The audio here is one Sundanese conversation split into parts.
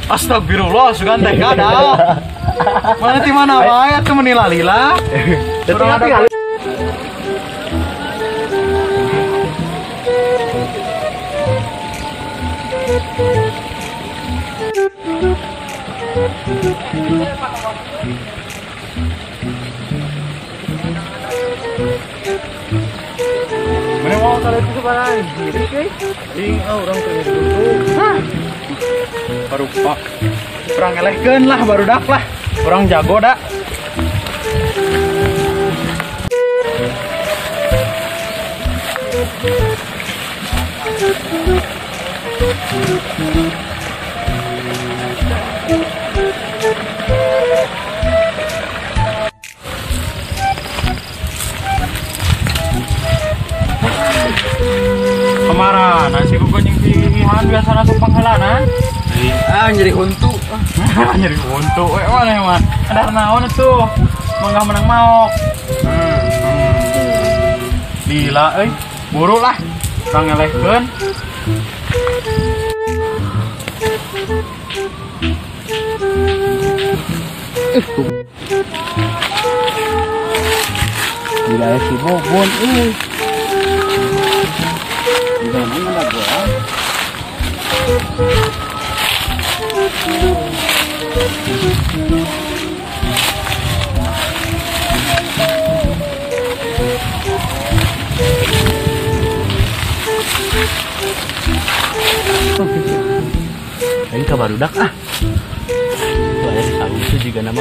Astagfirullah, sugan teh kada. Mana ti mana wae atuh meuni lalila. Urang ada. Mana mau kalau itu sebarang diri guys. Ding, orang teh dulu. Hah. Baru pak. Urang ngelehkeun lah barudak lah. Urang jago dak. Kemarin nasi kuku jeung pilihan biasa nasi panghalana. Ah nyeri huntu. Nyeri huntu we mana mah. Ada naon atuh? Mangga menang maok. Lila euy, buru lah. Urang ngelehkeun. Gila si Bobon euy. Di mana ada bola? Ini ka barudak ah. Tuh aya di saung itu juga nama.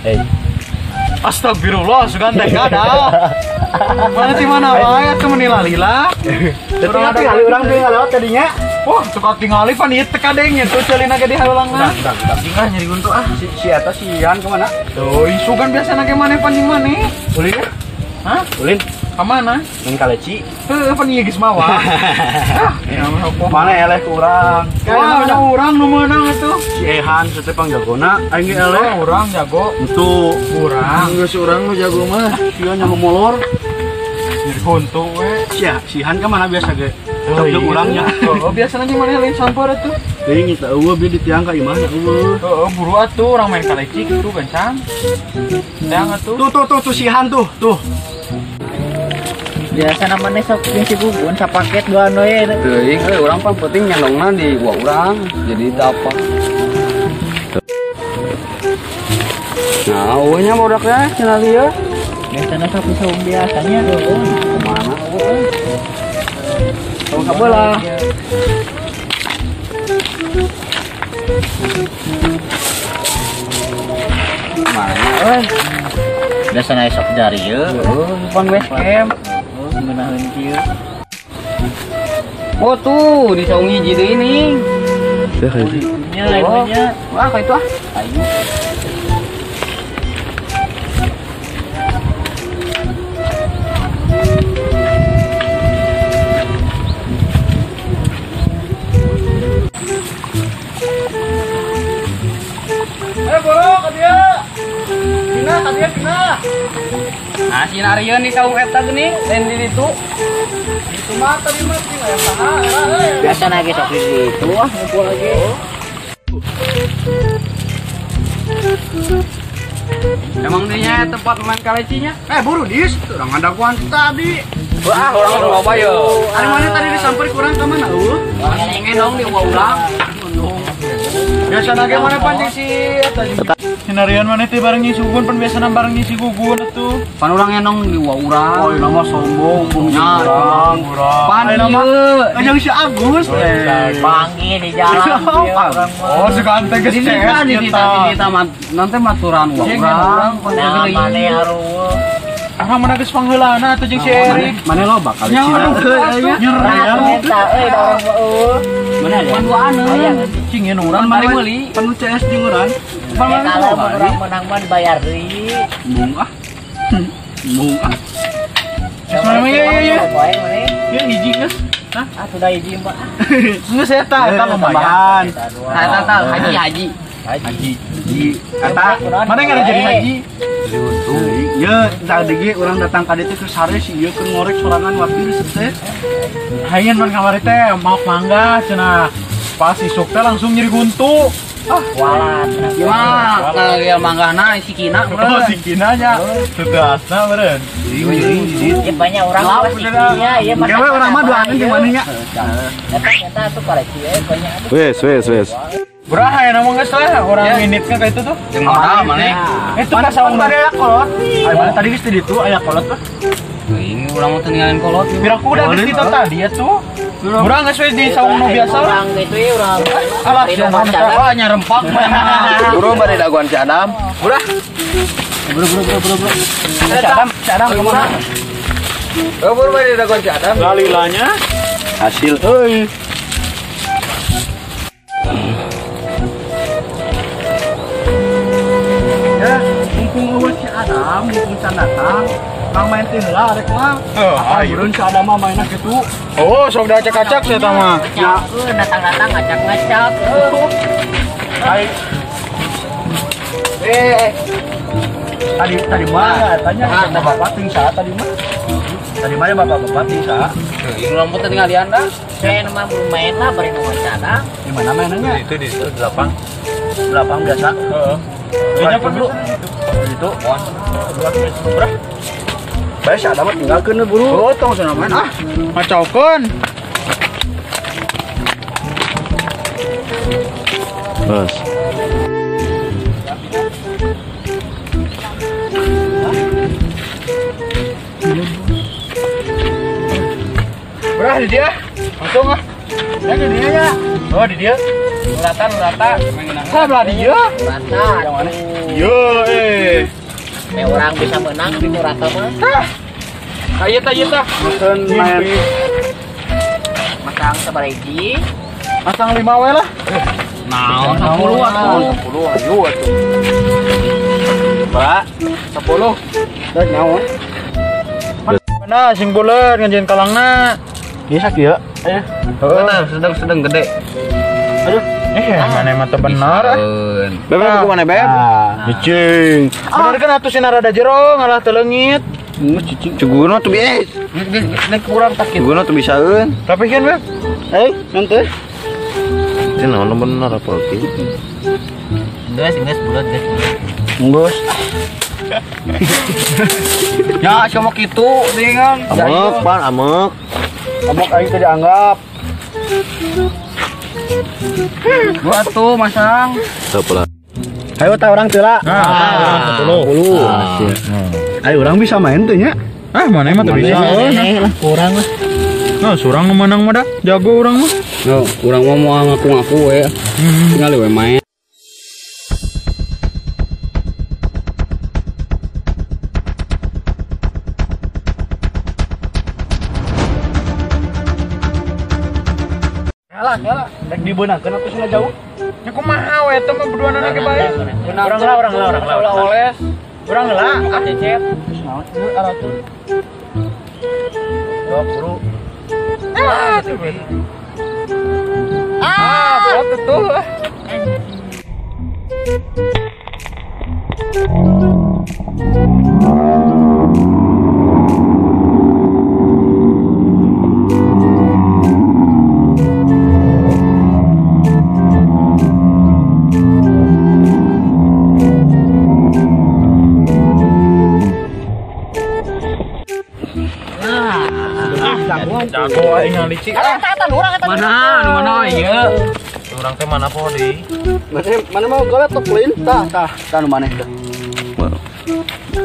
Hey. Astagfirullah, sugan teh kada. Mana ti mana wae atuh meuni lalila. Urang ada urang teh ngalewat tadinya. Wah, suka tingali pan ieu teh kadeng tuh ceulina ge dihalulangan. Udah, nyeri huntu ah. Si eta si Ian kemana? Tuh, sugan biasana ge maneh pan jeung maneh. Ulin ya? Hah? Ulin. Ka mana? Nang kaleci. Heuh, pan ieu geus mawa. Ah, mana eleh ku urang. Wah, ada urang nu meunang atuh. Si Ehan teh pangjagona, aing ge eleh. Oh, urang jago. Entu urang. Geus urang nu jago mah. Sia nya molor. Nyeri huntu we. Si Han ka mana biasa ge? Sok jeung urangnya. Oh, biasana jeung maneh lain sampeur atuh. Teuing teh eueuh bieu di tiang ka imah eueuh. Heeh, buru atuh urang main kaleci kitu gancang. Tiang atuh. Tuh tuh tuh tuh si Han tuh, tuh. Biasa namanya sok jeung si Bubun sapaket dua we. Teuing euy urang pan penting nyandongna di gua urang jadi teu apa. Nah, eueuh nya bodak teh cenah ieu. Biasana sok bisa biasanya. Kumaha eueuh. Tong kabelah. Mana euy? Biasana sok jari ieu. Heuh, pan base camp. Ngeunaheun kieu. Oh tuh, di saung hiji deui nih. Nya lain nya. Wah, ka itu ah. Ayo. Boro ka dieu. Pindah ka dieu pindah. Nah, si Narieun di saung eta geuning, lain di ditu. Ditu mah tadi mah sih aya saha era euy. Biasana ge sok di ditu ah ngumpul lagi. Emang dinya tempat main kalecinya? Buru dis, urang ngadaguan tadi. Wah, urang mah loba ye. Ari mana tadi disamper kurang ka mana eueuh? Ngendong di urang. Biasana ge mana pancing si eta Sinarian mana teh bareng si Gugun pan biasana bareng si Gugun atuh. Pan urang ngendong di wa urang. Oh, nama sombong nya urang. Pan ieu jeung si Agus. Panggil di jalan. Oh, suka teh geus CS kita nanti maturan wa urang. Nah, mane aruh. Urang mana geus pangheulana atuh jeung si Erik. Mane loba kali Cina. Nyerah eta euy da urang mah eueuh. Mana ada? Pan duaan euy. Cing ieu urang mari meuli. Pan CS jeung urang. Kalau urang menang mah dibayar deui. Mung ah. Mung ah. Mana ya. Ya hiji geus. Hah? Ah sudah hiji mah. Geus eta eta lumayan. Eta tah haji. Haji. Eta mana enggak jadi haji? Ya, tadi ge urang datang ka ditu keur sare si ieu keur ngorek sorangan wapir teh. Hayan mun kamari teh maok mangga cenah. Pas isuk teh langsung nyeri guntu. Ah, walat. Gimana? Ngagel manggahna si Kina. Oh, si Kina nya. Tegasna meureun. Ya banyak orang mah si Kina ieu mah. Gawe urang mah duaan jeung maneh nya. Eta tuh pareci banyak. Wes. Berah ya nama geus lah orang minitnya kayak itu tuh. Jeung modal maneh. Itu ka saung aya kolot. Aya tadi geus di ditu aya kolot tuh. Teuing urang mah teu ninggalin kolot. Piraku udah geus kita tadi ya tuh. Urang geus we di saung nu biasa lah. Urang gitu ya urang. Alah sia wah nyarempak mah. Buru bari dagoan si Adam. Burah. Buru. Si Adam kumaha? Buru bari dagoan si Adam. Lalilanya hasil euy. Ya, mumpung eueuh si Adam, mumpung can datang. Mang main teh heula arek mah. Heeh, ayo si Adam mah mainna kitu. Oh, sok diacak-acak sia eta mah. Ya, datang-datang ngacak-ngacak. Ai. Tadi mah tanya bapak-bapak ting saha tadi mah. Tadi mah bapak-bapak ting saha. Teuing urang mah teu ninggalian dah. Saya mah belum main lah bari nu Adam. Di mana mainannya? Itu di lapang. Lapang biasa. Heeh. Dinya perlu. Itu. Berapa? Bae si Adam mah tinggalkeun we buru. Oh, tong cenah main ah. Ngacaukeun. Bos. Berah di dia. Langsung ah. Ya di dia ya. Oh, di dia. Rata. Sah belah dia. Rata. Yang mana? Yo eh. Orang bisa menang di rata mah. Hah. Ieu tah. Mesen main. Masang sabaraha hiji? Masang 5 we lah. Naon 10 atuh. 10 ayo atuh. Ba, 10. Rek naon? Mana sing buleut ngajeun kalangna. Ieu sakieu. Heeh. Sedang-sedang gede. Aduh. Mana emang teu bener ah. Beb, ku mana beb? Cicing. Bener kan atuh sina rada jero ngalah teu leungit. Geus cicing. Cuguna tuh bies. Geus kurang sakit. Cuguna tuh bisaeun. Rapihkeun beb. Nanti. Itu naon bener apa oke. Geus bulat geus. Geus. Ya, cuma kitu dengan. Amek, pan amek. Amek aing teu dianggap. Gua tuh masang. Sebelah. Ayo tah urang teu lah. Nah, 10. Ayo urang bisa main teu nya? Ah, mana mah teu bisa. Lah kurang lah. Nah, surang nu menang mah dah. Jago urang mah. No, urang mah moal ngaku-ngaku we. Tinggal we main. Lah, rek dibeunangkeun atuh cenah jauh. Nya kumaha we eta mah berduaan ge bae. Urang lah oles. Urang lah ah cecet. Terus naon ieu aratuh. Yo, buru. Ah, tuh. Ah, foto tuh. Jago aing ngalicik. Mana nu mana ieu? Urang teh mana poho deui? Mana mau gawe tok lain tah tah tah nu maneh teh.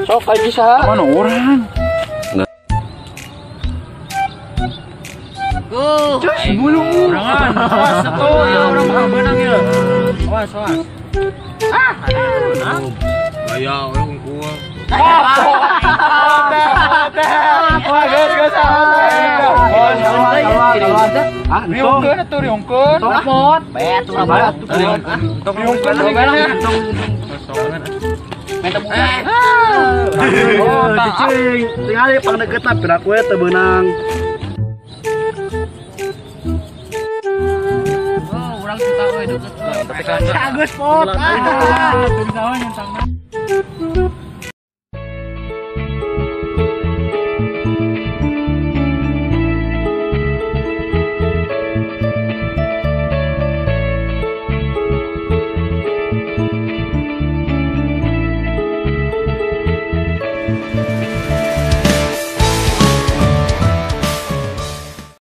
Sok kaji saha? Mana urang? Cus bulu urangan. Awas atuh ya urang bakal beunang ieu. Awas awas. Ah, ada yang beunang. Gaya we unggul. Wah, geus geus. Ah, riungkeun atuh riungkeun. Pot. Bae atuh urang. Riungkeun. Minta buka. Oh, cicing. Tingali pangdeukeutna piraku we teu beunang. Oh, urang suka we deukeut. Agus pot. Ah. Teu bisa we nyentangna.